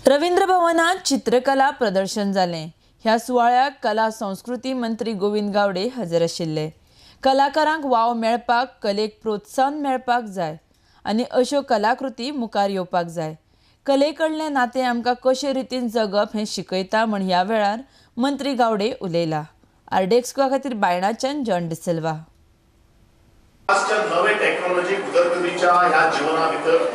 रवींद्र भवनात चित्रकला प्रदर्शन जालें. ह्या सुवाळ्याक कला संस्कृती मंत्री गोविंद गावडे हजर आशिल्ले. कलाकारांक वाव मेळपाक, कलेक प्रोत्साहन मेळपाक जाय आनी अश्यो कलाकृती मुखार येवपाक जाय. कले कडलें नातें आमकां कशे रितीन जगप हें शिकयता म्हण ह्या वेळार मंत्री गावडे उलयला. आरडीएक्स गोवा खातीर बायणाच्यान जॉन डिसिल्वा. आजच्या नवे टेक्नॉलॉजी उदरगतीच्या ह्या जिवना भितर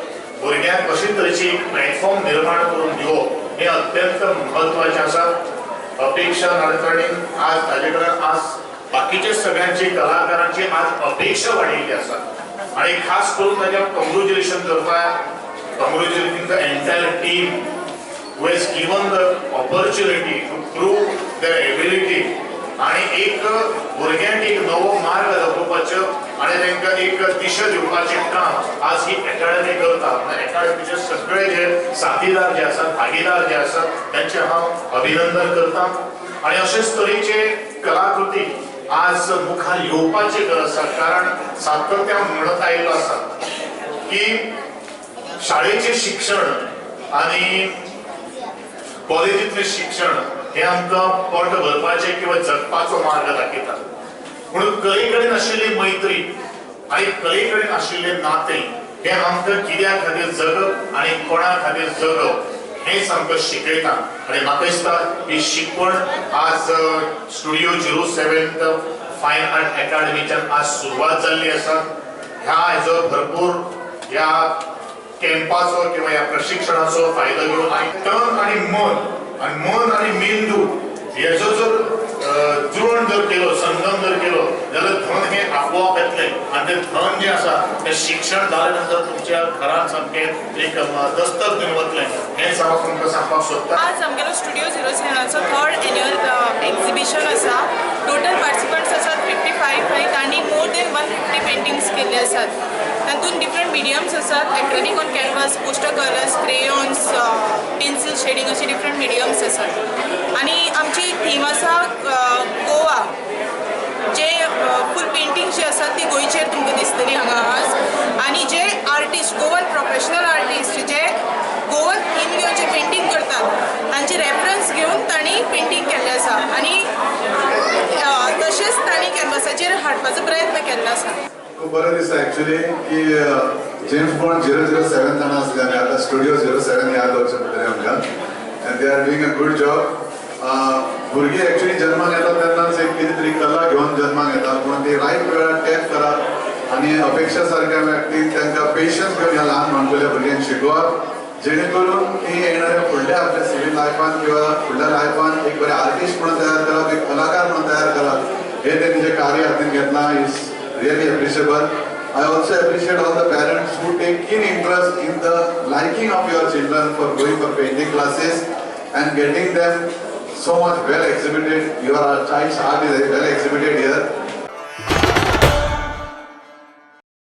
भुरग्यांक अशे तरेची एक प्लॅटफॉर्म निर्माण करून दिवप हें अत्यंत म्हत्वाचें आसा. अपेक्षा नाडकर्णीन आज ताजे कडेन आज बाकीच्या सगळ्यांची कलाकारांची आज अपेक्षा वाडिल्ली आसा आनी खास करून ताजें कॉंग्रेच्युलेशन करता, congratulating the entire team who has given the opportunity to prove their ability आणि एक भुरग्यांक एक नवो मार्ग दाखोवपाचो आनी तांकां एक दिशा दिवपाचें काम आज ही एकाडमी करता. एकाडमीचे सगळे जे साथीदार जे आसात, भागीदार जे आसात, तांचें हांव अभिनंदन करता आनी अशेच तरेचे कलाकृती आज मुखार येवपाची गरज आसा. कारण सातत्यान म्हणत आयिल्लो आसा की शाळेचें शिक्षण आनी कॉलेजींतलें शिक्षण हे आमकां पोट भरपाचें किंवा जगपाचो मार्ग दाखयता, म्हणून कले कडेन आशिल्ली मैत्री आनी कले कडेन आशिल्लें नातें हें आमकां कित्या खातीर जगप आनी कोणा खातीर जगप हेंच आमकां शिकयता. आनी म्हाका दिसता ही शिकवण आज स्टुडिओ 07 फायन आर्ट एकाडमीच्यान आज सुरवात जाल्ली आसा. ह्या हेजो भरपूर ह्या कॅम्पाचो किंवा ह्या प्रशिक्षणाचो फायदो घेवन आनी तन आनी मन आनी मन आनी मेंदू हेजो जर जुळण जर केलो, संगम जर केलो जाल्यार धन हें आपोआप येतलें आनी तें धन जें आसा तें शिक्षण जाले नंतर तुमच्या घरान सामकें एक दस्तक दिवन वतलें हेंच हांव तुमकां सांगपाक सोदता. आज आमगेलो स्टुडिओ 07चो थर्ड एन्युअल एक्झिबिशन आसा. टोटल पार्टिसिपंट्स आसात 55 आनी तांणी मोर देन 150 पेंटिंग्स केल्ले आसात. तातूंत डिफरंट मिडियम्स आसात, acrylic on canvas, poster colours, crayons, pencil shading अशे डिफरंट मिडियम्स आसात. आनी आमची थीम आसा गोवा, जे फूल पेंटींग जी आसात ती गोंयचेर तुमकां दिसतली हांगा आज. आनी जे आर्टिस्ट, गोवन प्रोफेशनल आर्टिस्ट जे गोवन थीम घेवन जे पेंटींग करतात तांचे रेफरन्स घेवन तांणी पेंटींग केल्लें आसा आनी तशेंच तांणी कॅनवासाचेर हाडपाचो प्रयत्न केल्लो आसा. खूब बरें दिसता एक्चुली की जेम्स बॉन्ड 007 जाणां आसले आमी आतां स्टुडिओ 07 याद दवरचें पडटलें आमकां. And they are doing a good job. भुरगीं एक्चुली जन्माक येतात तेन्नाच एक कितें तरी कला घेवन जन्माक येता, पूण ती रायट वेळार टॅप करात आनी अपेक्षा सारक्या व्यक्तीन तांकां पेशन्स घेवन ह्या ल्हान माणकुल्या भुरग्यांक शिकोवप, जेणे करून ती येणाऱ्या फुडल्या आपल्या सिवील लायफान किंवा फुडल्या लायफान एक बरे आर्टिस्ट म्हणून तयार करप, एक कलाकार म्हणून तयार करप हे तेणी जें कार्य हातीन घेतलां is really appreciable. I also appreciate all the parents who take keen interest in the liking of your children for going for painting classes and getting them so much well exhibited. Your child's art is well exhibited here.